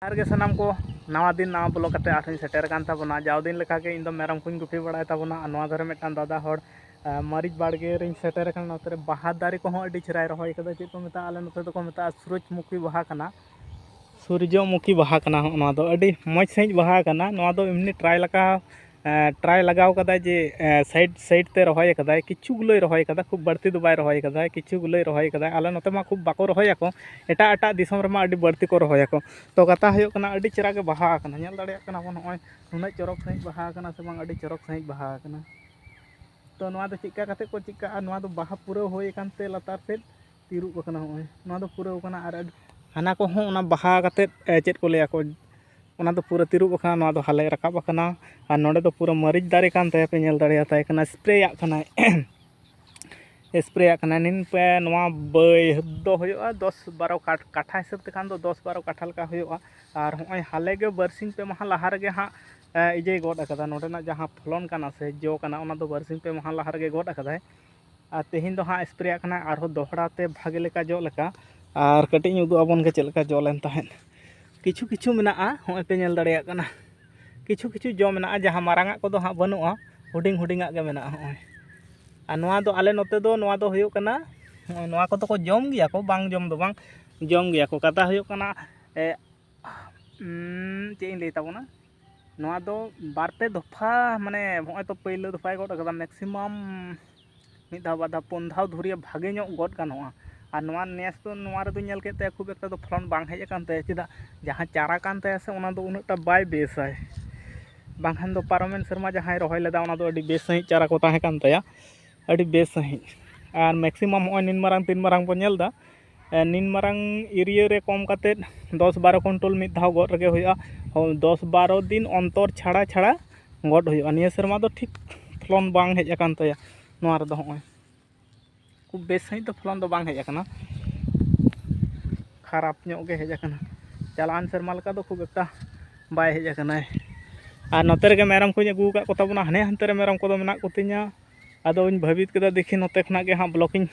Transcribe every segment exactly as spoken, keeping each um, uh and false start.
ᱡᱚᱦᱟᱨ ᱜᱮ ᱥᱟᱱᱟᱢ ᱠᱚ, ᱱᱟᱣᱟ ᱫᱤᱱ ᱱᱟᱣᱟ ᱵᱞᱚᱜ ᱠᱟᱛᱮ ᱟᱨᱦᱚᱸᱧ ᱥᱮᱴᱮᱨ ᱟᱠᱟᱱ ᱛᱟᱵᱚᱱᱟ᱾ ᱡᱟᱣ ᱫᱤᱱ ᱞᱮᱠᱟᱜᱮ ᱤᱧ ᱫᱚ ᱢᱮᱨᱚᱢ ᱠᱚᱧ ᱜᱩᱯᱤ ᱵᱟᱲᱟᱭ ᱛᱟᱵᱚᱱᱟ᱾ ᱟᱨ ᱱᱚᱣᱟ ᱫᱷᱟᱨᱮ ᱢᱤᱫᱴᱟᱝ ᱫᱟᱫᱟ ᱦᱚᱲ, ᱟᱨ ᱢᱟᱹᱨᱤᱪ ᱵᱟᱲᱜᱮ ᱨᱤᱧ ᱥᱮᱴᱮᱨ ᱟᱠᱟᱱᱟ᱾ ᱱᱚᱛᱮ ᱨᱮ ᱵᱟᱦᱟ ᱫᱟᱨᱮ ᱠᱚᱦᱚᱸ ᱟᱹᱰᱤ ᱪᱮᱦᱨᱟᱭ ᱨᱚᱦᱚᱭ ᱠᱟᱫᱟ᱾ ᱪᱮᱫ ᱠᱚ ᱢᱮᱛᱟᱜᱼᱟ, ᱟᱞᱮ ᱱᱚᱛᱮ ᱫᱚᱠᱚ ᱢᱮᱛᱟᱜᱼᱟ ᱥᱩᱨᱚᱡᱽᱢᱩᱠᱷᱤ ᱵᱟᱦᱟ ᱠᱟᱱᱟ᱾ ᱥᱩᱨᱡᱚᱢᱩᱠᱷᱤ ᱵᱟᱦᱟ ᱠᱟᱱᱟ᱾ ᱦᱚᱸᱜᱼᱚ ᱱᱚᱣᱟ ᱫᱚ ᱟᱹᱰᱤ ᱢᱚᱡᱽ ᱥᱟᱺᱦᱤᱡ ᱵᱟᱦᱟ ᱠᱟᱱᱟ᱾ ᱱᱚᱣᱟ ᱫᱚ ᱮᱢᱱᱤ ᱴᱨᱟᱭ ᱞᱮᱠᱟ, ᱴᱨᱟᱭ ᱞᱟᱜᱟᱣ ᱠᱟᱫᱟᱭ ᱡᱮ ᱥᱟᱭᱤᱰ ᱥᱟᱭᱤᱰ ᱛᱮ ᱨᱚᱦᱚᱭ ᱠᱟᱫᱟᱭ᱾ ᱠᱤᱪᱷᱩ ᱜᱩᱞᱳᱭ ᱨᱚᱦᱚᱭ ᱠᱟᱫᱟ, ᱠᱷᱩᱵ ᱵᱟᱹᱲᱛᱤ ᱫᱚ ᱵᱟᱭ ᱨᱚᱦᱚᱭ ᱠᱟᱫᱟ, ᱠᱤᱪᱷᱩ ᱜᱩᱞᱳᱭ ᱨᱚᱦᱚᱭ ᱠᱟᱫᱟ᱾ ᱟᱞᱮ ᱱᱚᱛᱮ ᱢᱟ ᱠᱷᱩᱵ ᱵᱟᱠᱚ ᱨᱚᱦᱚᱭᱟᱠᱚ, ᱮᱴᱟᱜ ᱮᱴᱟᱜ ᱫᱤᱥᱚᱢ ᱨᱮᱢᱟ ᱟᱹᱰᱤ ᱵᱟᱹᱲᱛᱤ ᱠᱚ ᱨᱚᱦᱚᱭᱟᱠᱚ᱾ ᱛᱚ ᱠᱟᱛᱷᱟ ᱦᱩᱭᱩᱜ ᱠᱟᱱᱟ, ᱟᱹᱰᱤ ᱪᱮᱦᱨᱟ ᱜᱮ ᱵᱟᱦᱟ ᱟᱠᱟᱱᱟ᱾ ᱧᱮᱞ ᱫᱟᱲᱮᱭᱟᱜ ᱠᱟᱱᱟ ᱵᱚᱱ, ᱱᱚᱜᱼᱚᱭ ᱱᱩᱱᱟᱹᱜ ᱪᱚᱨᱚᱠ ᱥᱟᱺᱦᱤᱡ ᱵᱟᱦᱟ ᱟᱠᱟᱱᱟ ᱥᱮ ᱵᱟᱝ, ᱟᱹᱰᱤ ᱪᱚᱨᱚᱠ ᱥᱟᱺᱦᱤᱡ ᱵᱟᱦᱟ ᱟᱠᱟᱱᱟ᱾ ᱛᱚ ᱱᱚᱣᱟ ᱫᱚ ᱪᱮᱫᱠᱟ ᱠᱟᱛᱮ ᱠᱚ ᱪᱮᱫᱠᱟᱜᱼᱟ, ᱱᱚᱣᱟ ᱫᱚ ᱵᱟᱦᱟ ᱯᱩᱨᱟᱹᱣ ᱦᱩᱭ ᱟᱠᱟᱱ ᱛᱮ ᱞᱟᱛᱟᱨ ᱥᱮᱫ ᱛᱤᱨᱩᱵ ᱟᱠᱟᱱᱟ᱾ ᱱᱚᱜᱼᱚᱭ ᱱᱚᱣᱟ ᱫᱚ ᱯᱩᱨᱟᱹᱣ ᱟᱠᱟᱱᱟ᱾ ᱟᱨ ᱟᱹᱰᱤ ᱦᱟᱱᱟ ᱠᱚᱦᱚᱸ ᱚᱱᱟ ᱵᱟᱦᱟ ᱠᱟᱛᱮᱫ, ᱮ, ᱪᱮᱫ ᱠᱚ ᱞᱟᱹᱭᱟ ᱠᱚ, ᱚᱱᱟ ᱫᱚ ᱯᱩᱨᱟᱹ ᱛᱤᱨᱩᱵ ᱟᱠᱟᱱᱟ᱾ ᱱᱚᱣᱟ ᱫᱚ ᱦᱟᱞᱮ ᱨᱟᱠᱟᱵ ᱟᱠᱟᱱᱟ᱾ ᱟᱨ ᱱᱚᱰᱮ ᱫᱚ ᱯᱩᱨᱟᱹ ᱢᱟᱹᱨᱤᱪ ᱫᱟᱨᱮ ᱠᱟᱱ ᱛᱟᱭᱟ, ᱯᱮ ᱧᱮᱞ ᱫᱟᱲᱮᱭᱟᱛᱟᱭ ᱠᱟᱱᱟ, ᱥᱯᱨᱮᱭᱟᱜ ᱠᱟᱱᱟᱭ᱾ ᱥᱯᱨᱮᱭᱟᱜ ᱠᱟᱱᱟᱭ᱾ ᱱᱤᱱ ᱯᱮ ᱱᱚᱣᱟ ᱵᱟᱹᱭᱦᱟᱹᱲ ᱫᱚ ᱦᱩᱭᱩᱜᱼᱟ ᱫᱚᱥ ᱵᱟᱨᱚ ᱠᱟᱴ-, ᱠᱟᱴᱷᱟ ᱦᱤᱥᱟᱹᱵ ᱛᱮᱠᱷᱟᱱ ᱫᱚ ᱫᱚᱥ ᱵᱟᱨᱚ ᱠᱟᱴᱷᱟ ᱞᱮᱠᱟ ᱦᱩᱭᱩᱜᱼᱟ᱾ ᱟᱨ ᱦᱚᱸᱜᱼᱚᱭ ᱦᱟᱞᱮ ᱜᱮ ᱵᱟᱨᱥᱤᱧ ᱯᱮ ᱢᱟᱦᱟ ᱞᱟᱦᱟ ᱨᱮᱜᱮ ᱦᱟᱸᱜ, ᱮ, ᱤᱡᱟᱹᱭ ᱜᱚᱫ ᱟᱠᱟᱫᱟ᱾ ᱱᱚᱰᱮᱱᱟᱜ ᱡᱟᱦᱟᱸ ᱯᱷᱚᱞᱚᱱ ᱠᱟᱱᱟ ᱥᱮ ᱡᱚ ᱠᱟᱱᱟ, ᱚᱱᱟ ᱫᱚ ᱵᱟᱨᱥᱤᱧ ᱯᱮ ᱢᱟᱦᱟ ᱞᱟᱦᱟ ᱨᱮᱜᱮ ᱜᱚᱫ ᱟᱠᱟᱫᱟᱭ᱾ ᱟᱨ ᱛᱮᱦᱮᱧ ᱫᱚ ᱦᱟᱸᱜ ᱥᱯᱨᱮᱭᱟᱜ ᱠᱟᱱᱟ, ᱟᱨᱦᱚᱸ ᱫᱚᱦᱲᱟ ᱛᱮ ᱵᱷᱟᱜᱮ ᱞᱮᱠᱟ ᱡᱚᱜ ᱞᱮᱠᱟ᱾ ᱟᱨ ᱠᱟᱹᱴᱤᱡ ᱤᱧ ᱩᱫᱩᱜ ᱟᱵᱚᱱ ᱜᱮ ᱪᱮᱫ ᱞᱮᱠᱟ ᱡᱚ ᱞᱮᱱ ᱛᱟᱦᱮᱸᱫ᱾ ᱠᱤᱪᱷᱩ ᱠᱤᱪᱷᱩ ᱢᱮᱱᱟᱜᱼᱟ, ᱦᱚᱸᱜᱼᱚᱭ ᱯᱮ ᱧᱮᱞ ᱫᱟᱲᱮᱭᱟᱜ ᱠᱟᱱᱟ, ᱠᱤᱪᱷᱩ ᱠᱤᱪᱷᱩ ᱡᱚ ᱢᱮᱱᱟᱜᱼᱟ, ᱡᱟᱦᱟᱸ ᱢᱟᱨᱟᱝ ᱟᱜ ᱠᱚᱫᱚ ᱦᱟᱸᱜ ᱵᱟᱹᱱᱩᱜᱼᱟ, ᱦᱩᱰᱤᱧ ᱦᱩᱰᱤᱧᱟᱜ ᱜᱮ ᱢᱮᱱᱟᱜᱼᱟ᱾ ᱦᱚᱸᱜᱼᱚᱭ, ᱟᱨ ᱱᱚᱣᱟ ᱫᱚ ᱟᱞᱮ ᱱᱚᱛᱮ ᱫᱚ, ᱱᱚᱣᱟ ᱫᱚ ᱦᱩᱭᱩᱜ ᱠᱟᱱᱟ, ᱦᱚᱸᱜᱼᱚᱭ ᱱᱚᱣᱟ ᱠᱚᱫᱚ ᱠᱚ ᱡᱚᱢ ᱜᱮᱭᱟ ᱠᱚ, ᱵᱟᱝ ᱡᱚᱢ ᱫᱚ ᱵᱟᱝ, ᱡᱚᱢ ᱜᱮᱭᱟ ᱠᱚ᱾ ᱠᱟᱛᱷᱟ ᱦᱩᱭᱩᱜ ᱠᱟᱱᱟ, ᱮ, ᱩᱸ, ᱪᱮᱫ ᱤᱧ ᱞᱟᱹᱭ ᱛᱟᱵᱚᱱᱟ, ᱱᱚᱣᱟ ᱫᱚ ᱵᱟᱨ ᱯᱮ ᱫᱚᱯᱷᱟ, ᱢᱟᱱᱮ ᱦᱚᱸᱜᱼᱚᱭ ᱛᱚ ᱯᱟᱹᱭᱞᱟᱹ ᱫᱚᱯᱷᱟᱭ ᱜᱚᱫ ᱟᱠᱟᱫᱟ, ᱢᱮᱠᱥᱤᱢᱟᱢ ᱢᱤᱫ ᱫᱷᱟᱣ, ᱵᱟᱨ ᱫᱷᱟᱣ, ᱯᱩᱱ ᱫᱷᱟᱣ ᱫᱷᱩᱨᱤᱭᱟᱹ ᱵᱷᱟᱜᱮ ᱧᱚᱜ ᱜᱚᱫ ᱜᱟᱱᱚᱜᱼᱟ᱾ ᱟᱨ ᱱᱚᱣᱟ ᱱᱮᱥ ᱫᱚ, ᱱᱚᱣᱟ ᱨᱮᱫᱚ ᱧᱮᱞ ᱠᱮᱫ ᱛᱟᱭᱟ, ᱠᱷᱩᱵ ᱮᱠᱴᱟ ᱫᱚ ᱯᱷᱚᱞᱚᱱ ᱵᱟᱝ ᱦᱮᱡ ᱟᱠᱟᱱ ᱛᱟᱭᱟ᱾ ᱪᱮᱫᱟᱜ? ᱡᱟᱦᱟᱸ ᱪᱟᱨᱟ ᱠᱟᱱ ᱛᱟᱭᱟ ᱥᱮ, ᱚᱱᱟ ᱫᱚ ᱩᱱᱟᱹᱜᱴᱟ ᱵᱟᱭ ᱵᱮᱥᱟᱭ᱾ ᱵᱟᱝᱠᱷᱟᱱ ᱫᱚ ᱯᱟᱨᱚᱢᱮᱱ ᱥᱮᱨᱢᱟ ᱡᱟᱦᱟᱸᱭ ᱨᱚᱦᱚᱭ ᱞᱮᱫᱟ, ᱚᱱᱟ ᱫᱚ ᱟᱹᱰᱤ ᱵᱮᱥ ᱥᱟᱺᱦᱤᱡ ᱪᱟᱨᱟ ᱠᱚ ᱛᱟᱦᱮᱸ ᱠᱟᱱ ᱛᱟᱭᱟ, ᱟᱹᱰᱤ ᱵᱮᱥ ᱥᱟᱺᱦᱤᱡ᱾ ᱟᱨ ᱢᱮᱠᱥᱤᱢᱟᱢ ᱦᱚᱸᱜᱼᱚᱭ ᱱᱤᱱ ᱢᱟᱨᱟᱝ, ᱛᱤᱱ ᱢᱟᱨᱟᱝ ᱵᱚᱱ ᱧᱮᱞ ᱮᱫᱟ, ᱮ, ᱱᱤᱱ ᱢᱟᱨᱟᱝ ᱮᱨᱤᱭᱟ ᱨᱮ ᱠᱚᱢ ᱠᱟᱛᱮᱫ ᱫᱚᱥ ᱵᱟᱨᱚ ᱠᱩᱭᱱᱴᱚᱞ ᱢᱤᱫ ᱫᱷᱟᱣ ᱜᱚᱫ ᱨᱮᱜᱮ ᱦᱩᱭᱩᱜᱼᱟ᱾ ᱦᱚᱸ, ᱫᱚᱥ ᱵᱟᱨᱚ ᱫᱤᱱ ᱚᱱᱛᱚᱨ ᱪᱷᱟᱲᱟ ᱪᱷᱟᱲᱟ ᱜᱚᱫ ᱦᱩᱭᱩᱜᱼᱟ᱾ ᱱᱤᱭᱟᱹ ᱥᱮᱨᱢᱟ ᱫᱚ ᱴᱷᱤᱠ ᱯᱷᱚᱞᱚᱱ ᱵᱟᱝ ᱦᱮᱡ ᱟᱠᱟᱱ ᱛᱟᱭᱟ᱾ ᱱᱚᱣᱟ ᱨᱮᱫᱚ ᱦᱚᱸᱜᱼᱚᱭ ᱠᱷᱩᱵ ᱵᱮᱥ ᱥᱟᱺᱦᱤᱡ ᱫᱚ ᱯᱷᱚᱞᱚᱱ ᱫᱚ ᱵᱟᱝ ᱦᱮᱡ ᱟᱠᱟᱱᱟ, ᱠᱷᱟᱨᱟᱯ ᱧᱚᱜ ᱜᱮ ᱦᱮᱡ ᱟᱠᱟᱱᱟ᱾ ᱪᱟᱞᱟᱣᱮᱱ ᱥᱮᱨᱢᱟ ᱞᱮᱠᱟ ᱫᱚ ᱠᱷᱩᱵ ᱮᱠᱴᱟ ᱵᱟᱭ ᱦᱮᱡ ᱟᱠᱟᱱᱟᱭ᱾ ᱟᱨ ᱱᱚᱛᱮ ᱨᱮᱜᱮ ᱢᱮᱨᱚᱢ ᱠᱚᱧ ᱟᱹᱜᱩ ᱟᱠᱟᱫ ᱠᱚ ᱛᱟᱵᱚᱱᱟ, ᱦᱟᱱᱮ ᱦᱟᱱᱛᱮ ᱨᱮ ᱢᱮᱨᱚᱢ ᱠᱚᱫᱚ ᱢᱮᱱᱟᱜ ᱠᱚᱛᱤᱧᱟ᱾ ᱟᱫᱚᱧ ᱵᱷᱟᱹᱵᱤᱛ ᱠᱮᱫᱟ, ᱫᱮᱠᱷᱤ ᱱᱚᱛᱮ ᱠᱷᱚᱱᱟᱜ ᱜᱮ ᱦᱟᱸᱜ ᱵᱞᱚᱜ ᱤᱧ,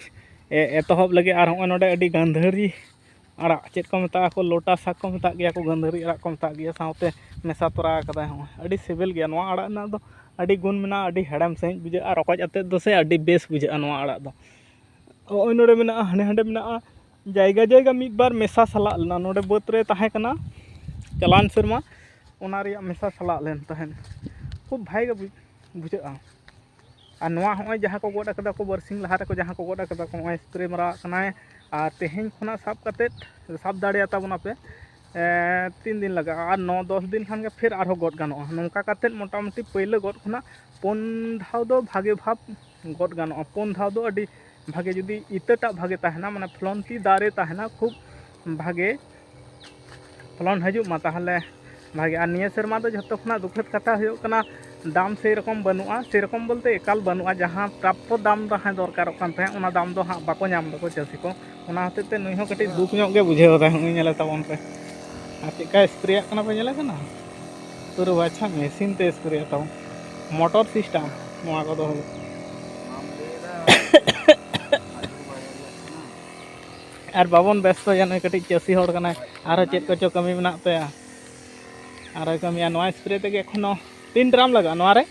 ᱮ, ᱮᱛᱚᱦᱚᱵ ᱞᱮᱜᱮ᱾ ᱟᱨ ᱦᱚᱸᱜᱼᱚᱭ ᱱᱚᱰᱮ ᱟᱹᱰᱤ ᱜᱟᱹᱱᱫᱷᱟᱹᱨᱤ ᱟᱲᱟᱜ, ᱪᱮᱫ ᱠᱚ ᱢᱮᱛᱟᱜᱼᱟ ᱠᱚ, ᱞᱚᱴᱟ ᱥᱟᱠ ᱠᱚ ᱢᱮᱛᱟᱜ ᱜᱮᱭᱟ ᱠᱚ, ᱜᱟᱹᱱᱫᱷᱟᱹᱨᱤ ᱟᱲᱟᱜ ᱠᱚ ᱢᱮᱛᱟᱜ ᱜᱮᱭᱟ, ᱥᱟᱶᱛᱮ ᱢᱮᱥᱟ ᱛᱚᱨᱟ ᱟᱠᱟᱫᱟᱭ᱾ ᱦᱚᱸᱜᱼᱚᱭ ᱟᱹᱰᱤ ᱥᱤᱵᱤᱞ ᱜᱮᱭᱟ᱾ ᱱᱚᱣᱟ ᱟᱲᱟᱜ ᱨᱮᱱᱟᱜ ᱫᱚ ᱟᱹᱰᱤ ᱜᱩᱱ ᱢᱮᱱᱟᱜᱼᱟ, ᱟᱹᱰᱤ ᱦᱮᱲᱮᱢ ᱥᱟᱺᱦᱤᱡ ᱵᱩᱡᱷᱟᱹᱜᱼᱟ᱾ ᱨᱚᱠᱚᱡ ᱟᱛᱮᱫ ᱫᱚ ᱥᱮ ᱟᱹᱰᱤ ᱵᱮᱥ ᱵᱩᱡᱷᱟᱹᱜᱼᱟ ᱱᱚᱣᱟ ᱟᱲᱟᱜ ᱫᱚ᱾ ᱱᱚᱜᱼᱚᱭ ᱱᱚᱰᱮ ᱢᱮᱱᱟᱜᱼᱟ, ᱦᱟᱸᱰᱮ ᱦᱟᱸᱰᱮ ᱢᱮᱱᱟᱜᱼᱟ, ᱡᱟᱭᱜᱟ ᱡᱟᱭᱜᱟ ᱢᱤᱫ ᱵᱟᱨ ᱢᱮᱥᱟ ᱥᱟᱞᱟᱜ ᱞᱮᱱᱟ᱾ ᱱᱚᱰᱮ ᱵᱟᱹᱫᱽ ᱨᱮ ᱛᱟᱦᱮᱸ ᱠᱟᱱᱟ ᱪᱟᱞᱟᱣᱮᱱ ᱥᱮᱨᱢᱟ, ᱚᱱᱟ ᱨᱮᱭᱟᱜ ᱢᱮᱥᱟ ᱥᱟᱞᱟᱜ ᱞᱮᱱ ᱛᱟᱦᱮᱸᱫ᱾ ᱠᱷᱩᱵ ᱵᱷᱟᱜᱮ ᱜᱮ ᱵᱩᱡ-, ᱵᱩᱡᱷᱟᱹᱜᱼᱟ᱾ ᱟᱨ ᱱᱚᱣᱟ ᱦᱚᱸᱜᱼᱚᱭ ᱡᱟᱦᱟᱸ ᱠᱚ ᱜᱚᱫ ᱟᱠᱟᱫᱟ ᱠᱚ, ᱵᱟᱨᱥᱤᱧ ᱞᱟᱦᱟ ᱨᱮᱠᱚ ᱡᱟᱦᱟᱸ ᱠᱚ ᱜᱚᱫ ᱟᱠᱟᱫᱟ ᱠᱚ, ᱱᱚᱜᱼᱚᱭ ᱥᱯᱨᱮ ᱢᱟᱨᱟᱣᱟᱜ ᱠᱟᱱᱟᱭ᱾ ᱟᱨ ᱛᱮᱦᱮᱧ ᱠᱷᱚᱱᱟᱜ ᱥᱟᱵ ᱠᱟᱛᱮᱫ, ᱥᱟᱵ ᱫᱟᱲᱮᱭᱟᱛᱟ ᱵᱚᱱᱟᱯᱮ, ᱮᱸ, ᱛᱤᱱ ᱫᱤᱱ ᱞᱟᱜᱟᱜᱼᱟ, ᱟᱨ ᱱᱚ ᱫᱚᱥ ᱫᱤᱱ ᱠᱷᱟᱱ ᱜᱮ ᱯᱷᱤᱨ ᱟᱨᱦᱚᱸ ᱜᱚᱫ ᱜᱟᱱᱚᱜᱼᱟ᱾ ᱱᱚᱝᱠᱟ ᱠᱟᱛᱮᱫ ᱢᱚᱴᱟᱢᱩᱴᱤ ᱯᱟᱹᱭᱞᱟᱹ ᱜᱚᱫ ᱠᱷᱚᱱᱟᱜ ᱯᱩᱱ ᱫᱷᱟᱣ ᱫᱚ ᱵᱷᱟᱜᱮ ᱵᱷᱟᱵᱽ ᱜᱚᱫ ᱜᱟᱱᱚᱜᱼᱟ᱾ ᱯᱩᱱ ᱫᱷᱟᱣ ᱫᱚ ᱟᱹᱰᱤ ᱵᱷᱟᱜᱮ, ᱡᱩᱫᱤ ᱤᱛᱟᱹᱴᱟᱜ ᱵᱷᱟᱜᱮ ᱛᱟᱦᱮᱱᱟ, ᱢᱟᱱᱮ ᱯᱷᱚᱞᱚᱱᱛᱤ ᱫᱟᱨᱮ ᱛᱟᱦᱮᱱᱟ, ᱠᱷᱩᱵ ᱵᱷᱟᱜᱮ ᱯᱷᱚᱞᱚᱱ ᱦᱤᱡᱩᱜ ᱢᱟ, ᱛᱟᱦᱚᱞᱮ ᱵᱷᱟᱜᱮ᱾ ᱟᱨ ᱱᱤᱭᱟᱹ ᱥᱮᱨᱢᱟ ᱫᱚ ᱡᱷᱚᱛᱚ ᱠᱷᱚᱱᱟᱜ ᱫᱩᱠᱷᱟᱹᱛ ᱠᱟᱛᱷᱟ ᱦᱩᱭᱩᱜ ᱠᱟᱱᱟ, ᱫᱟᱢ ᱥᱮᱭ ᱨᱚᱠᱚᱢ ᱵᱟᱹᱱᱩᱜᱼᱟ, ᱥᱮᱭ ᱨᱚᱠᱚᱢ ᱵᱚᱞᱛᱮ ᱮᱠᱟᱞ ᱵᱟᱹᱱᱩᱜᱼᱟ᱾ ᱡᱟᱦᱟᱸ ᱯᱨᱟᱯᱯᱚ ᱫᱟᱢ ᱡᱟᱦᱟᱸ ᱫᱚᱨᱠᱟᱨᱚᱜ ᱠᱟᱱ ᱛᱟᱦᱮᱸᱫ, ᱚᱱᱟ ᱫᱟᱢ ᱫᱚ ᱦᱟᱸᱜ ᱵᱟᱠᱚ ᱧᱟᱢ ᱫᱟᱠᱚ ᱪᱟᱹᱥᱤ ᱠᱚ᱾ ᱚᱱᱟ ᱦᱚᱛᱮᱡ ᱛᱮ ᱱᱩᱭ ᱦᱚᱸ ᱠᱟᱹᱴᱤᱡ ᱫᱩᱠ ᱧᱚᱜ ᱜᱮ ᱵᱩᱡᱷᱟᱹᱣ ᱮᱫᱟᱭ᱾ ᱦᱚᱸᱜᱼᱚᱭ ᱧᱮᱞᱮ ᱛᱟᱵᱚᱱ ᱯᱮ, ᱟᱨ ᱪᱮᱫᱠᱟᱭ ᱥᱯᱨᱮᱭᱟᱜ ᱠᱟᱱᱟ ᱯᱮ, ᱧᱮᱞᱮ ᱠᱟᱱᱟ? ᱯᱩᱨᱟᱹ ᱵᱟᱪᱷᱟ ᱢᱮᱥᱤᱱ ᱛᱮ ᱥᱯᱨᱮᱭᱟᱜ ᱛᱟᱵᱚᱱ, ᱢᱚᱴᱚᱨ ᱥᱤᱥᱴᱮᱢ ᱱᱚᱣᱟ ᱠᱚᱫᱚ ᱦᱩᱭᱩᱜ᱾ ᱟᱨ ᱵᱟᱵᱚᱱ ᱵᱮᱥᱛᱚᱭᱟ, ᱱᱩᱭ ᱠᱟᱹᱴᱤᱡ ᱪᱟᱹᱥᱤ ᱦᱚᱲ ᱠᱟᱱᱟᱭ, ᱟᱨᱦᱚᱸ ᱪᱮᱫ ᱠᱚᱪᱚ ᱠᱟᱹᱢᱤ ᱢᱮᱱᱟᱜ ᱛᱟᱭᱟ, ᱟᱨᱦᱚᱸᱭ ᱠᱟᱹᱢᱤᱭᱟ᱾ ᱱᱚᱣᱟ ᱥᱯᱨᱮ ᱛᱮᱜᱮ ᱮᱠᱷᱚᱱᱳ ᱛᱤᱱ ᱰᱨᱟᱢ ᱞᱟᱜᱟᱜᱼᱟ ᱱᱚᱣᱟ ᱨᱮ?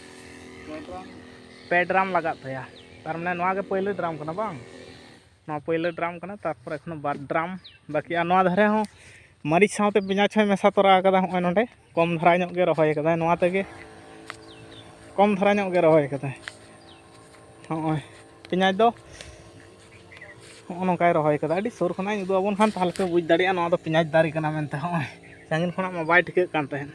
ᱯᱮ ᱰᱨᱟᱢ ᱞᱟᱜᱟᱜ ᱛᱟᱭᱟ᱾ ᱛᱟᱨ ᱢᱟᱱᱮ ᱱᱚᱣᱟ ᱜᱮ ᱯᱳᱭᱞᱳ ᱰᱨᱟᱢ ᱠᱟᱱᱟ ᱵᱟᱝ? ᱱᱚᱣᱟ ᱯᱳᱭᱞᱳ ᱰᱨᱟᱢ ᱠᱟᱱᱟ, ᱛᱟᱨᱯᱚᱨ ᱮᱠᱷᱚᱱᱳ ᱵᱟᱨ ᱰᱨᱟᱢ ᱵᱟᱹᱠᱤᱜᱼᱟ᱾ ᱱᱚᱣᱟ ᱫᱷᱟᱨᱮ ᱦᱚᱸ ᱢᱟᱹᱨᱤᱪ ᱥᱟᱶᱛᱮ ᱯᱮᱸᱭᱟᱡᱽ ᱦᱚᱸᱭ ᱢᱮᱥᱟ ᱛᱚᱨᱟ ᱟᱠᱟᱫᱟ᱾ ᱦᱚᱸᱜᱼᱚᱭ ᱱᱚᱰᱮ ᱠᱚᱢ ᱫᱷᱟᱨᱟ ᱧᱚᱜ ᱜᱮ ᱨᱚᱦᱚᱭ ᱟᱠᱟᱫᱟᱭ, ᱱᱚᱣᱟ ᱛᱮᱜᱮ ᱠᱚᱢ ᱫᱷᱟᱨᱟ ᱧᱚᱜ ᱜᱮ ᱨᱚᱦᱚᱭ ᱟᱠᱟᱫᱟᱭ᱾ ᱦᱚᱸᱜᱼᱚᱭ ᱯᱮᱸᱭᱟᱡᱽ ᱫᱚ ᱦᱚᱸᱜᱼᱚ ᱱᱚᱝᱠᱟᱭ ᱨᱚᱦᱚᱭ ᱟᱠᱟᱫᱟ᱾ ᱟᱹᱰᱤ ᱥᱩᱨ ᱠᱷᱚᱱᱟᱜ ᱤᱧ ᱩᱫᱩᱜ ᱟᱵᱚᱱ ᱠᱷᱟᱱ ᱛᱟᱦᱚᱞᱮ ᱯᱮ ᱵᱩᱡᱽ ᱫᱟᱲᱮᱭᱟᱜᱼᱟ ᱱᱚᱣᱟ ᱫᱚ ᱯᱮᱸᱭᱟᱡᱽ ᱫᱟᱨᱮ ᱠᱟᱱᱟ ᱢᱮᱱᱛᱮ᱾ ᱦᱚᱸᱜᱼᱚᱭ ᱥᱟᱺᱜᱤᱧ ᱠᱷᱚᱱᱟᱜ ᱢᱟ ᱵᱟᱭ ᱴᱷᱤᱠᱟᱹᱜ ᱠᱟᱱ ᱛᱟᱦᱮᱸᱫ᱾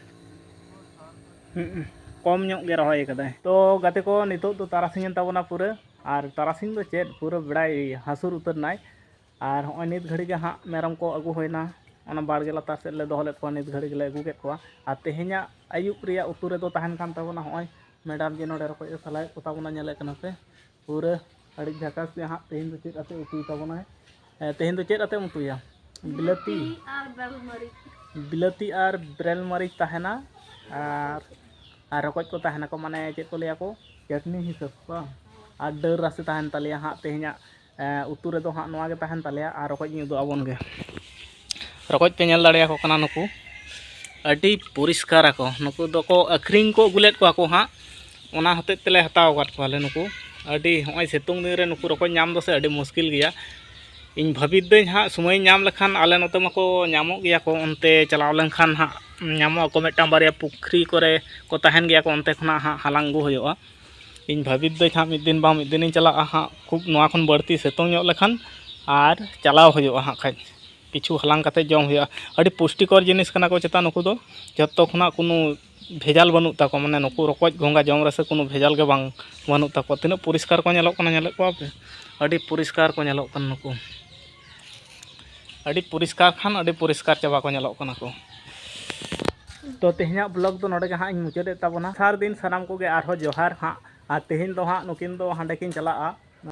ᱦᱩᱸ, ᱠᱚᱢ ᱧᱚᱜ ᱜᱮ ᱨᱚᱦᱚᱭ ᱟᱠᱟᱫᱟᱭ᱾ ᱛᱚ ᱜᱟᱛᱮ ᱠᱚ, ᱱᱤᱛᱚᱜ ᱫᱚ ᱛᱟᱨᱟᱥᱤᱧ ᱮᱱ ᱛᱟᱵᱚᱱᱟ ᱯᱩᱨᱟᱹ, ᱟᱨ ᱛᱟᱨᱟᱥᱤᱧ ᱫᱚ ᱪᱮᱫ, ᱯᱩᱨᱟᱹ ᱵᱮᱲᱟᱭ ᱦᱟᱹᱥᱩᱨ ᱩᱛᱟᱹᱨ ᱱᱟᱭ᱾ ᱟᱨ ᱦᱚᱸᱜᱼᱚᱭ ᱱᱤᱛ ᱜᱷᱟᱹᱲᱤᱡ ᱜᱮ ᱦᱟᱸᱜ ᱢᱮᱨᱚᱢ ᱠᱚ ᱟᱹᱜᱩ ᱦᱩᱭᱱᱟ, ᱚᱱᱟ ᱵᱟᱲᱜᱮ ᱞᱟᱛᱟᱨ ᱥᱮᱫ ᱞᱮ ᱫᱚᱦᱚ ᱞᱮᱫ ᱠᱚᱣᱟ, ᱱᱤᱛ ᱜᱷᱟᱹᱲᱤᱡ ᱜᱮᱞᱮ ᱟᱹᱜᱩ ᱠᱮᱫ ᱠᱚᱣᱟ᱾ ᱟᱨ ᱛᱮᱦᱮᱧᱟᱜ ᱟᱹᱭᱩᱵ ᱨᱮᱭᱟᱜ ᱩᱛᱩ ᱨᱮᱫᱚ ᱛᱟᱦᱮᱱ ᱠᱟᱱ ᱛᱟᱵᱚᱱᱟ ᱦᱚᱸᱜᱼᱚᱭ ᱢᱮᱰᱟᱢ ᱡᱮ ᱱᱚᱰᱮ ᱨᱚᱠᱚᱡ ᱮ ᱥᱟᱞᱟᱭᱮᱫ ᱠᱚ ᱛᱟᱵᱚᱱᱟ, ᱧᱮᱞᱮᱫ ᱠᱟᱱᱟ ᱯᱮ, ᱯᱩᱨᱟᱹ ᱟᱹᱰᱤ ᱡᱷᱟᱠᱟᱥ ᱜᱮ ᱦᱟᱸᱜ᱾ ᱛᱮᱦᱮᱧ ᱫᱚ ᱪᱮᱫ ᱟᱛᱮ ᱩᱛᱩᱭ ᱛᱟᱵᱚᱱᱟᱭ? ᱮ, ᱛᱮᱦᱮᱧ ᱫᱚ ᱪᱮᱫ ᱟᱛᱮᱢ ᱩᱛᱩᱭᱟ? ᱵᱤᱞᱟᱹᱛᱤ? ᱵᱤᱞᱟᱹᱛᱤ ᱟᱨ ᱵᱮᱨᱮᱞ ᱢᱟᱹᱨᱤᱪ᱾ ᱵᱤᱞᱟᱹᱛᱤ ᱟᱨ ᱵᱮᱨᱮᱞ ᱢᱟᱹᱨᱤᱪ ᱛᱟᱦᱮᱱᱟ, ᱟᱨ, ᱟᱨ ᱨᱚᱠᱚᱡ ᱠᱚ ᱛᱟᱦᱮᱱᱟᱠᱚ, ᱢᱟᱱᱮ ᱪᱮᱫ ᱠᱚ ᱞᱟᱹᱭᱟ ᱠᱚ, ᱪᱟᱹᱴᱱᱤ ᱦᱤᱥᱟᱹᱵ ᱠᱚ᱾ ᱟᱨ ᱰᱟᱹᱞ ᱨᱟᱥᱮ ᱛᱟᱦᱮᱱ ᱛᱟᱞᱮᱭᱟ ᱦᱟᱸᱜ ᱛᱮᱦᱮᱧᱟᱜ, ᱮ, ᱩᱛᱩ ᱨᱮᱫᱚ ᱦᱟᱸᱜ ᱱᱚᱣᱟ ᱜᱮ ᱛᱟᱦᱮᱱ ᱛᱟᱞᱮᱭᱟ᱾ ᱟᱨ ᱨᱚᱠᱚᱡ ᱤᱧ ᱩᱫᱩᱜ ᱟᱵᱚᱱ ᱜᱮ᱾ ᱨᱚᱠᱚᱡ ᱯᱮ ᱧᱮᱞ ᱫᱟᱲᱮᱭᱟᱠᱚ ᱠᱟᱱᱟ, ᱱᱩᱠᱩ ᱟᱹᱰᱤ ᱯᱚᱨᱤᱥᱠᱟᱨ ᱟᱠᱚ᱾ ᱱᱩᱠᱩ ᱫᱚᱠᱚ ᱟᱹᱠᱷᱨᱤᱧ ᱠᱚ ᱟᱹᱜᱩ ᱞᱮᱫ ᱠᱚᱣᱟ ᱠᱚ ᱦᱟᱸᱜ, ᱚᱱᱟ ᱦᱚᱛᱮᱡ ᱛᱮᱞᱮ ᱦᱟᱛᱟᱣ ᱟᱠᱟᱫ ᱠᱚᱣᱟᱞᱮ ᱱᱩᱠᱩ᱾ ᱟᱹᱰᱤ, ᱦᱚᱸᱜᱼᱚᱭ ᱥᱤᱛᱩᱝ ᱫᱤᱱ ᱨᱮ ᱱᱩᱠᱩ ᱨᱚᱠᱚᱡ ᱧᱟᱢ ᱫᱚ ᱥᱮ ᱟᱹᱰᱤ ᱢᱩᱥᱠᱤᱞ ᱜᱮᱭᱟ᱾ ᱤᱧ ᱵᱷᱟᱹᱵᱤᱛ ᱫᱟᱹᱧ ᱦᱟᱸᱜ, ᱥᱚᱢᱚᱭ ᱧᱟᱢ ᱞᱮᱠᱷᱟᱱ ᱟᱞᱮ ᱱᱚᱛᱮ ᱢᱟᱠᱚ ᱧᱟᱢᱚᱜ ᱜᱮᱭᱟ ᱠᱚ, ᱚᱱᱛᱮ ᱪᱟᱞᱟᱣ ᱞᱮᱱᱠᱷᱟᱱ ᱦᱟᱸᱜ ᱧᱟᱢᱚᱜ ᱟᱠᱚ᱾ ᱢᱤᱫᱴᱟᱝ ᱵᱟᱨᱭᱟ ᱯᱩᱠᱷᱨᱤ ᱠᱚᱨᱮ ᱠᱚ ᱛᱟᱦᱮᱱ ᱜᱮᱭᱟ ᱠᱚ, ᱚᱱᱛᱮ ᱠᱷᱚᱱᱟᱜ ᱦᱟᱸᱜ ᱦᱟᱞᱟᱝ ᱟᱹᱜᱩ ᱦᱩᱭᱩᱜᱼᱟ᱾ ᱤᱧ ᱵᱷᱟᱹᱵᱤᱛ ᱫᱟᱹᱧ ᱦᱟᱸᱜ ᱢᱤᱫ ᱫᱤᱱ ᱵᱟᱝ ᱢᱤᱫ ᱫᱤᱱᱤᱧ ᱪᱟᱞᱟᱜᱼᱟ ᱦᱟᱸᱜ, ᱠᱷᱩᱵ ᱱᱚᱣᱟ ᱠᱷᱚᱱ ᱵᱟᱹᱲᱛᱤ ᱥᱤᱛᱩᱝ ᱧᱚᱜ ᱞᱮᱠᱷᱟᱱ ᱟᱨ ᱪᱟᱞᱟᱣ ᱦᱩᱭᱩᱜᱼᱟ ᱦᱟᱸᱜ ᱠᱷᱟᱡ᱾ ᱠᱤᱪᱷᱩ ᱦᱟᱞᱟᱝ ᱠᱟᱛᱮ ᱡᱚᱢ ᱦᱩᱭᱩᱜᱼᱟ᱾ ᱟᱹᱰᱤ ᱯᱩᱥᱴᱤᱠᱚᱨ ᱡᱤᱱᱤᱥ ᱠᱟᱱᱟ ᱠᱚ ᱪᱮᱛᱟ ᱱᱩᱠᱩ ᱫᱚ, ᱡᱚᱛᱚ ᱠᱷᱚᱱᱟᱜ ᱠᱳᱱᱳ ᱵᱷᱮᱡᱟᱞ ᱵᱟᱹᱱᱩᱜ ᱛᱟᱠᱚᱣᱟ, ᱢᱟᱱᱮ ᱱᱩᱠᱩ ᱨᱚᱠᱚᱡ ᱜᱚᱸᱜᱷᱟ ᱡᱚᱢ ᱨᱮᱥᱮ ᱠᱳᱱᱳ ᱵᱷᱮᱡᱟᱞ ᱜᱮ ᱵᱟᱝ, ᱵᱟᱹᱱᱩᱜ ᱛᱟᱠᱚᱣᱟ᱾ ᱛᱤᱱᱟᱹᱜ ᱯᱚᱨᱤᱥᱠᱟᱨ ᱠᱚ ᱧᱮᱞᱚᱜ ᱠᱟᱱᱟ, ᱧᱮᱞᱮᱫ ᱠᱚᱣᱟ ᱯᱮ? ᱟᱹᱰᱤ ᱯᱚᱨᱤᱥᱠᱟᱨ ᱠᱚ ᱧᱮᱞᱚᱜ ᱠᱟᱱᱟ ᱱᱩᱠᱩ, ᱟᱹᱰᱤ ᱯᱚᱨᱤᱥᱠᱟᱨ ᱠᱷᱟᱱ ᱟᱹᱰᱤ ᱯᱚᱨᱤᱥᱠᱟᱨ ᱪᱟᱵᱟ ᱠᱚ ᱧᱮᱞᱚᱜ ᱠᱟᱱᱟ ᱠᱚ᱾ ᱛᱚ ᱛᱮᱦᱮᱧᱟᱜ ᱵᱞᱚᱜ ᱫᱚ ᱱᱚᱰᱮ ᱜᱮ ᱦᱟᱸᱜ ᱤᱧ ᱢᱩᱪᱟᱹᱫᱮᱫ ᱛᱟᱵᱚᱱᱟ᱾ ᱥᱟᱨ ᱫᱤᱱ ᱥᱟᱱᱟᱢ ᱠᱚᱜᱮ ᱟᱨᱦᱚᱸ ᱡᱚᱦᱟᱨ ᱦᱟᱸᱜ᱾ ᱟᱨ ᱛᱮᱦᱮᱧ ᱫᱚ ᱦᱟᱸᱜ ᱱᱩᱠᱤᱱ ᱫᱚ ᱦᱟᱸᱰᱮ ᱠᱤᱱ ᱪᱟᱞᱟᱜᱼᱟ᱾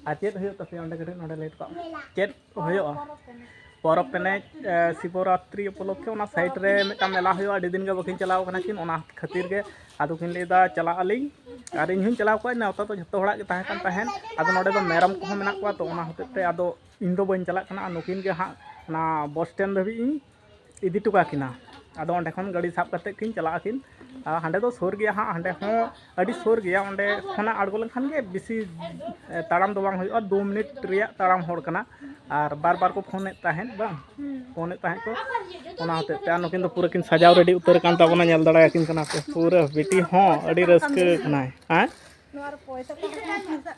ᱟᱨ ᱪᱮᱫ ᱦᱩᱭᱩᱜ ᱛᱟᱯᱮᱭᱟ ᱚᱸᱰᱮ? ᱠᱟᱹᱴᱤᱡ ᱱᱚᱰᱮ ᱞᱟᱹᱭ ᱦᱚᱴᱚ ᱠᱟᱜ ᱢᱮ᱾ ᱪᱮᱫ ᱦᱩᱭᱩᱜᱼᱟ? ᱯᱚᱨᱚᱵᱽ ᱮᱱᱮᱡ, ᱮ, ᱥᱤᱵᱚᱨᱟᱛᱨᱤ ᱩᱯᱚᱞᱚᱠᱠᱷᱮ ᱚᱱᱟ ᱥᱟᱭᱤᱰ ᱨᱮ ᱢᱤᱫᱴᱟᱝ ᱢᱮᱞᱟ ᱦᱩᱭᱩᱜᱼᱟ᱾ ᱟᱹᱰᱤ ᱫᱤᱱ ᱜᱮ ᱵᱟᱹᱠᱤᱱ ᱪᱟᱞᱟᱣ ᱠᱟᱱᱟ ᱠᱤᱱ, ᱚᱱᱟ ᱠᱷᱟᱹᱛᱤᱨ ᱜᱮ ᱟᱫᱚ ᱠᱤᱱ ᱞᱟᱹᱭᱫᱟ ᱪᱟᱞᱟᱜ ᱟᱹᱞᱤᱧ᱾ ᱟᱨ ᱤᱧ ᱦᱚᱸᱧ ᱪᱟᱞᱟᱣ ᱠᱚᱜᱼᱟ, ᱱᱮᱣᱛᱟ ᱫᱚ ᱡᱷᱚᱛᱚ ᱦᱚᱲᱟᱜ ᱜᱮ ᱛᱟᱦᱮᱸ ᱠᱟᱱ ᱛᱟᱦᱮᱸᱫ᱾ ᱟᱫᱚ ᱱᱚᱰᱮ ᱫᱚ ᱢᱮᱨᱚᱢ ᱠᱚᱦᱚᱸ ᱢᱮᱱᱟᱜ ᱠᱚᱣᱟ, ᱛᱚ ᱚᱱᱟ ᱦᱚᱛᱮᱡ ᱛᱮ ᱟᱫᱚ ᱤᱧ ᱫᱚ ᱵᱟᱹᱧ ᱪᱟᱞᱟᱜ ᱠᱟᱱᱟ᱾ ᱟᱨ ᱱᱩᱠᱤᱱ ᱜᱮ ᱦᱟᱸᱜ ᱚᱱᱟ ᱵᱚᱥ ᱥᱴᱮᱱᱰ ᱫᱷᱟᱹᱵᱤᱡ ᱤᱧ ᱤᱫᱤ ᱦᱚᱴᱚ ᱠᱟᱠᱤᱱᱟ᱾ ᱟᱫᱚ ᱚᱸᱰᱮ ᱠᱷᱚᱱ ᱜᱟᱹᱰᱤ ᱥᱟᱵ ᱠᱟᱛᱮᱫ ᱠᱤᱱ ᱪᱟᱞᱟᱜ ᱟᱹᱠᱤᱱ᱾ ᱟᱨ ᱦᱟᱸᱰᱮ ᱫᱚ ᱥᱩᱨ ᱜᱮᱭᱟ ᱦᱟᱸᱜ, ᱦᱟᱸᱰᱮ ᱦᱚᱸ ᱟᱹᱰᱤ ᱥᱩᱨ ᱜᱮᱭᱟ᱾ ᱚᱸᱰᱮ ᱠᱷᱚᱱᱟᱜ ᱟᱬᱜᱚ ᱞᱮᱱᱠᱷᱟᱱ ᱜᱮ ᱵᱮᱥᱤ, ᱮ, ᱛᱟᱲᱟᱢ ᱫᱚ ᱵᱟᱝ ᱦᱩᱭᱩᱜᱼᱟ, ᱫᱩ ᱢᱤᱱᱤᱴ ᱨᱮᱭᱟᱜ ᱛᱟᱲᱟᱢ ᱦᱚᱲ ᱠᱟᱱᱟ᱾ ᱟᱨ ᱵᱟᱨ ᱵᱟᱨ ᱠᱚ ᱯᱷᱳᱱᱮᱫ ᱛᱟᱦᱮᱸᱫ, ᱵᱟᱝ ᱯᱷᱳᱱᱮᱫ ᱛᱟᱦᱮᱸᱫ ᱠᱚ, ᱚᱱᱟ ᱦᱚᱛᱮᱡ ᱛᱮ᱾ ᱟᱨ ᱱᱩᱠᱤᱱ ᱫᱚ ᱯᱩᱨᱟᱹ ᱠᱤᱱ ᱥᱟᱡᱟᱣ ᱨᱮᱰᱤ ᱩᱛᱟᱹᱨ ᱟᱠᱟᱱ ᱛᱟᱵᱚᱱᱟ, ᱧᱮᱞ ᱫᱟᱲᱮᱭᱟᱠᱤᱱ ᱠᱟᱱᱟ ᱯᱮ᱾ ᱯᱩᱨᱟᱹ ᱵᱤᱴᱤ ᱦᱚᱸ ᱟᱹᱰᱤ ᱨᱟᱹᱥᱠᱟᱹ ᱠᱟᱱᱟᱭ᱾ ᱦᱮᱸ? ᱱᱚᱣᱟ ᱨᱮ ᱯᱚᱭᱥᱟ ᱠᱚ ᱢᱮᱱᱟᱜᱼᱟ᱾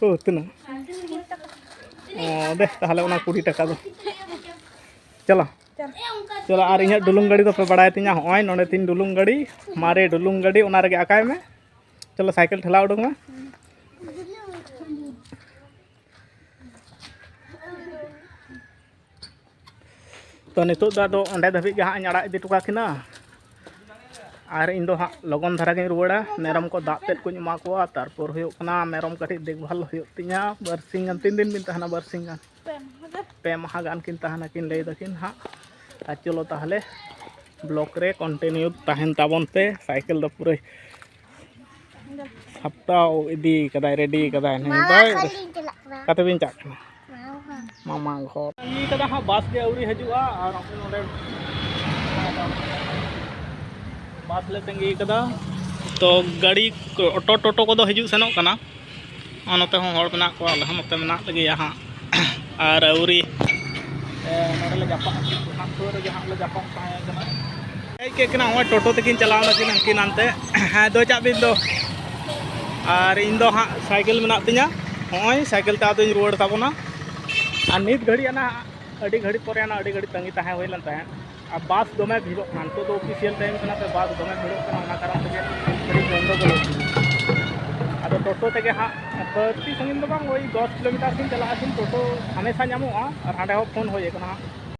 ᱳ, ᱛᱤᱱᱟᱹᱜ? ᱚ, ᱫᱮ, ᱛᱟᱦᱚᱞᱮ ᱚᱱᱟ ᱠᱩᱲᱤ ᱴᱟᱠᱟ ᱫᱚ᱾ ᱪᱚᱞᱚ᱾ ᱪᱚᱞᱚ᱾ ᱪᱚᱞᱚ, ᱟᱨ ᱤᱧᱟᱹᱜ ᱰᱩᱞᱩᱝ ᱜᱟᱹᱰᱤ ᱫᱚᱯᱮ ᱵᱟᱲᱟᱭ ᱛᱤᱧᱟ, ᱦᱚᱸᱜᱼᱚᱭ ᱱᱚᱸᱰᱮ ᱛᱤᱧ ᱰᱩᱞᱩᱝ ᱜᱟᱹᱰᱤ, ᱢᱟᱨᱮ ᱰᱩᱞᱩᱝ ᱜᱟᱹᱰᱤ, ᱚᱱᱟ ᱨᱮᱜᱮ ᱟᱠᱟᱭ ᱢᱮ᱾ ᱪᱚᱞᱚ, ᱥᱟᱭᱠᱮᱞ ᱴᱷᱮᱞᱟᱣ ᱩᱰᱩᱝ ᱢᱮ᱾ ᱛᱚ, ᱱᱤᱛᱚᱜ ᱫᱚ ᱟᱫᱚ ᱚᱸᱰᱮ ᱫᱷᱟᱹᱵᱤᱡ ᱜᱮ ᱦᱟᱸᱜ ᱤᱧ ᱟᱲᱟᱜ ᱤᱫᱤ ᱦᱚᱴᱚ ᱠᱟᱠᱤᱱᱟ᱾ ᱟᱨ ᱤᱧ ᱫᱚ ᱦᱟᱸᱜ ᱞᱚᱜᱚᱱ ᱫᱷᱟᱨᱟ ᱜᱤᱧ ᱨᱩᱣᱟᱹᱲᱟ᱾ ᱢᱮᱨᱚᱢ ᱠᱚ ᱫᱟᱜ ᱛᱮᱫ ᱠᱚᱧ ᱮᱢᱟ ᱠᱚᱣᱟ, ᱛᱟᱨᱯᱚᱨ ᱦᱩᱭᱩᱜ ᱠᱟᱱᱟ ᱢᱮᱨᱚᱢ ᱠᱟᱹᱴᱤᱡ ᱫᱮᱠᱷᱵᱷᱟᱞ ᱦᱩᱭᱩᱜ ᱛᱤᱧᱟ᱾ ᱵᱟᱨᱥᱤᱧ ᱜᱟᱱ, ᱛᱤᱱ ᱫᱤᱱ ᱵᱤᱱ ᱛᱟᱦᱮᱱᱟ? ᱵᱟᱨᱥᱤᱧ ᱜᱟᱱ, ᱯᱮ ᱢᱟᱦᱟ ᱜᱟᱱ ᱠᱤᱱ ᱛᱟᱦᱮᱱᱟ ᱠᱤᱱ, ᱞᱟᱹᱭ ᱫᱟᱠᱤᱱ ᱦᱟᱸᱜ᱾ ᱟᱨ ᱪᱚᱞᱚ ᱛᱟᱦᱚᱞᱮ, ᱵᱞᱚᱜ ᱨᱮ ᱠᱚᱱᱴᱤᱱᱤᱭᱩ ᱛᱟᱦᱮᱱ ᱛᱟᱵᱚᱱ ᱯᱮ᱾ ᱥᱟᱭᱠᱮᱞ ᱫᱚ ᱯᱩᱨᱟᱹ ᱥᱟᱯᱴᱟᱣ ᱤᱫᱤ ᱠᱟᱫᱟᱭ, ᱨᱮᱰᱤ ᱠᱟᱫᱟᱭ᱾ ᱱᱩᱭ ᱢᱟᱢᱟ ᱫᱚᱭ ᱠᱷᱟᱹᱞᱤᱧ ᱪᱟᱞᱟᱜ ᱠᱟᱱᱟ᱾ ᱚᱠᱟᱛᱮ ᱵᱤᱱ ᱪᱟᱜ ᱠᱟᱱᱟ? ᱢᱟᱢᱟ ᱠᱷᱟᱹᱞᱤ᱾ ᱢᱟᱢᱟ ᱜᱷᱚᱨ᱾ ᱛᱟᱺᱜᱤ ᱠᱟᱫᱟ ᱦᱟᱸᱜ, ᱵᱟᱥ ᱜᱮ ᱟᱹᱣᱨᱤ ᱦᱤᱡᱩᱜᱼᱟ᱾ ᱟᱨ ᱱᱚᱜᱼᱚᱭ ᱱᱚᱰᱮ ᱵᱟᱥ ᱞᱮ ᱛᱟᱺᱜᱤ ᱠᱟᱫᱟ᱾ ᱛᱚ ᱜᱟᱹᱰᱤ ᱠᱚ, ᱚᱴᱳ ᱴᱳᱴᱳ ᱠᱚᱫᱚ ᱦᱤᱡᱩᱜ ᱥᱮᱱᱚᱜ ᱠᱟᱱᱟ᱾ ᱟᱨ ᱱᱚᱛᱮ ᱦᱚᱸ ᱦᱚᱲ ᱢᱮᱱᱟᱜ ᱠᱚᱣᱟ, ᱟᱞᱮ ᱦᱚᱸ ᱱᱚᱛᱮ ᱢᱮᱱᱟᱜ ᱞᱮᱜᱮᱭᱟ ᱦᱟᱸᱜ᱾ ᱟᱨ ᱟᱹᱣᱨᱤ, ᱮ, ᱱᱚᱰᱮ ᱞᱮ ᱡᱟᱯᱟᱜ ᱦᱟᱸᱜ, ᱥᱩᱨ ᱨᱮᱜᱮ ᱦᱟᱸᱜ ᱞᱮ ᱡᱟᱯᱟᱜ ᱛᱟᱦᱮᱸ ᱠᱟᱱᱟ᱾ ᱦᱮᱡ ᱠᱮᱫ ᱠᱤᱱᱟ, ᱱᱚᱜᱼᱚᱭ ᱴᱳᱴᱳ ᱛᱮᱠᱤᱱ ᱪᱟᱞᱟᱣ ᱱᱟᱠᱤᱱ ᱩᱱᱠᱤᱱ ᱦᱟᱱᱛᱮ᱾ ᱦᱮᱸ, ᱫᱚ ᱪᱟᱜ ᱵᱤᱱ ᱫᱚ᱾ ᱟᱨ ᱤᱧ ᱫᱚ ᱦᱟᱸᱜ ᱥᱟᱭᱠᱮᱞ ᱢᱮᱱᱟᱜ ᱛᱤᱧᱟ, ᱱᱚᱜᱼᱚᱭ ᱥᱟᱭᱠᱮᱞ ᱛᱮ ᱟᱫᱚᱧ ᱨᱩᱣᱟᱹᱲ ᱛᱟᱵᱚᱱᱟ᱾ ᱟᱨ ᱱᱤᱛ ᱜᱷᱟᱹᱲᱤᱡ ᱟᱱᱟ ᱟᱹᱰᱤ ᱜᱷᱟᱹᱲᱤᱡ ᱯᱚᱨᱮ ᱟᱱᱟ ᱟᱹᱰᱤ ᱜᱷᱟᱹᱲᱤᱡ ᱛᱟᱺᱜᱤ ᱛᱟᱦᱮᱸ ᱦᱩᱭ ᱞᱮᱱ ᱛᱟᱦᱮᱸᱫ᱾ ᱟᱨ ᱵᱟᱥ ᱫᱚᱢᱮ ᱵᱷᱤᱲᱚᱜ ᱠᱟᱱᱟ, ᱱᱤᱛᱚᱜ ᱫᱚ ᱚᱯᱷᱤᱥᱤᱭᱟᱞ ᱴᱟᱭᱤᱢ ᱠᱟᱱᱟ, ᱛᱚ ᱵᱟᱥ ᱫᱚᱢᱮ ᱵᱷᱤᱲᱚᱜ ᱠᱟᱱᱟ, ᱚᱱᱟ ᱠᱟᱨᱚᱱ ᱛᱮᱜᱮ ᱟᱹᱰᱤ ᱜᱚᱱᱰᱚᱜᱳᱞ ᱦᱩᱭᱩᱜ ᱠᱟᱱᱟ᱾ ᱟᱫᱚ ᱴᱳᱴᱳ ᱛᱮᱜᱮ ᱦᱟᱸᱜ ᱵᱟᱹᱲᱛᱤ ᱥᱟᱺᱜᱤᱧ ᱫᱚ ᱵᱟᱝ, ᱳᱭ ᱫᱚᱥ ᱠᱤᱞᱳᱢᱤᱴᱟᱨ ᱥᱮᱫ ᱪᱟᱞᱟᱜᱼᱟ ᱥᱮ ᱴᱳᱴᱳ ᱦᱟᱢᱮᱥᱟ ᱧᱟᱢᱚᱜᱼᱟ᱾ ᱟᱨ ᱦᱟᱸᱰᱮ ᱦᱚᱸ ᱯᱷᱳᱱ ᱦᱩᱭ ᱟᱠᱟᱱᱟ ᱦᱟᱸᱜ,